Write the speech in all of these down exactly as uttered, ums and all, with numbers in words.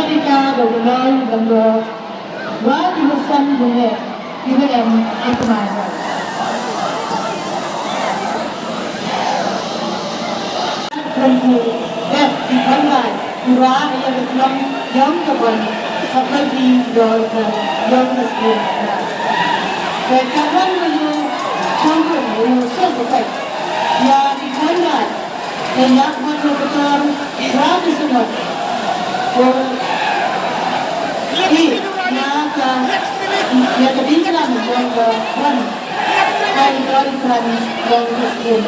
America, da Bhutan, da Wa ki ba san bun ne ki ba em ha kmai. Ban ki dep ki ban rai ki wa ïa ka khlong ïong ka ban ka ban ki dor ka ïong ka sien. Ka ka ban ba ïa chong ko ïa so ko kai ïa ki ban rai. Ka ïa ban ko ka tor ra ki sumar. Ko Ïa ka diengphna jong ka khun, ka khun jong ka khun.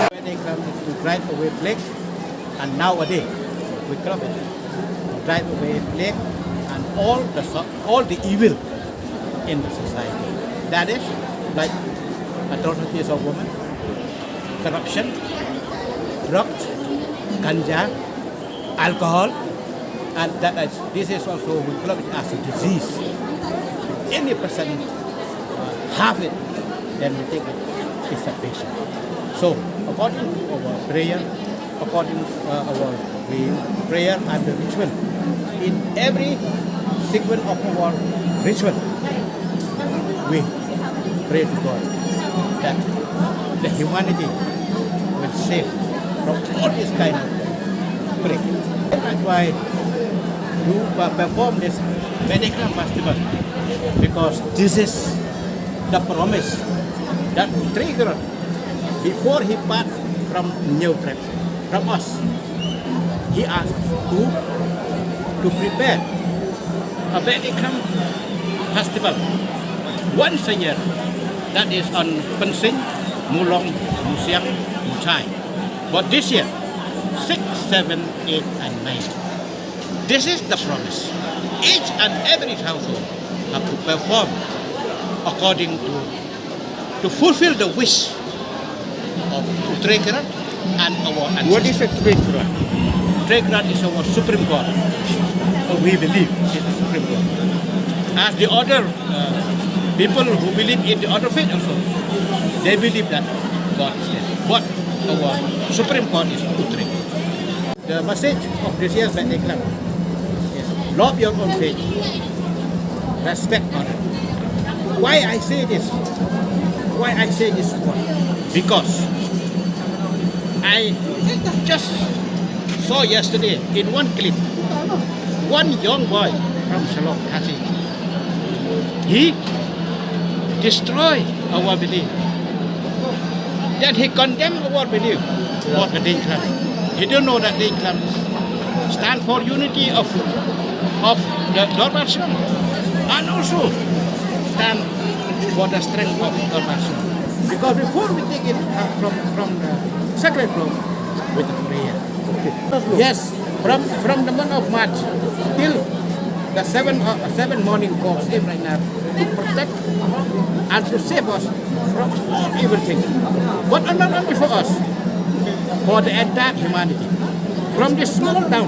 Where they come to drive away plague, and nowadays we club it, drive away plague and all the so- all the evil in the society. That is like atrocities of women, corruption, drugs, ganja, alcohol, and that is, this is also, we club it as a disease. Any person uh, have it, then we take it as a patient. So, according to our prayer, according uh, our we prayer and the ritual, in every sequence of our ritual, we pray to God that the humanity will save from all this kind of plague. That's why we uh, perform this Bedeklam festival, because this is the promise that Trikar, before he part from New Trip, from us, he asked to to prepare a Bedeklam festival once a year, that is on Pensing, Mulong, Musiang, Muchai. But this year, six, seven, eight, and nine. This is the promise. Each and every household have to perform according to to fulfill the wish of Uttarakhand. and our ancestors. What is a Trikrat? Trikrat is our Supreme God. We believe is the Supreme God. As the other uh, people who believe in the other faith also, they believe that God is there. But our Supreme God is Utrik. The message of this year's Beit Klam is love your own faith, respect others. Why I say this? Why I say this word? Because I just saw yesterday in one clip, one young boy from Shillong, Khasi, he destroy our belief. Then he condemn our belief for the Dei Klam. He don't know that Dei Klam stand for unity of of the Dorbar Song and also stand for the strength of Dorbar Song. Because before we take it uh, from from the sacred ground with the prayer. Yes, from from the month of March till the seven uh, seven morning calls every night to protect and to save us from everything. But not only for us, for the entire humanity. From this small town,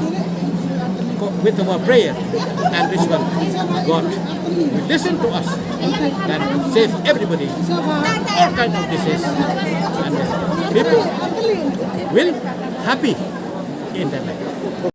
with our prayer and this one, God will listen to us and save everybody, all kind of disease, and people will happy in the life.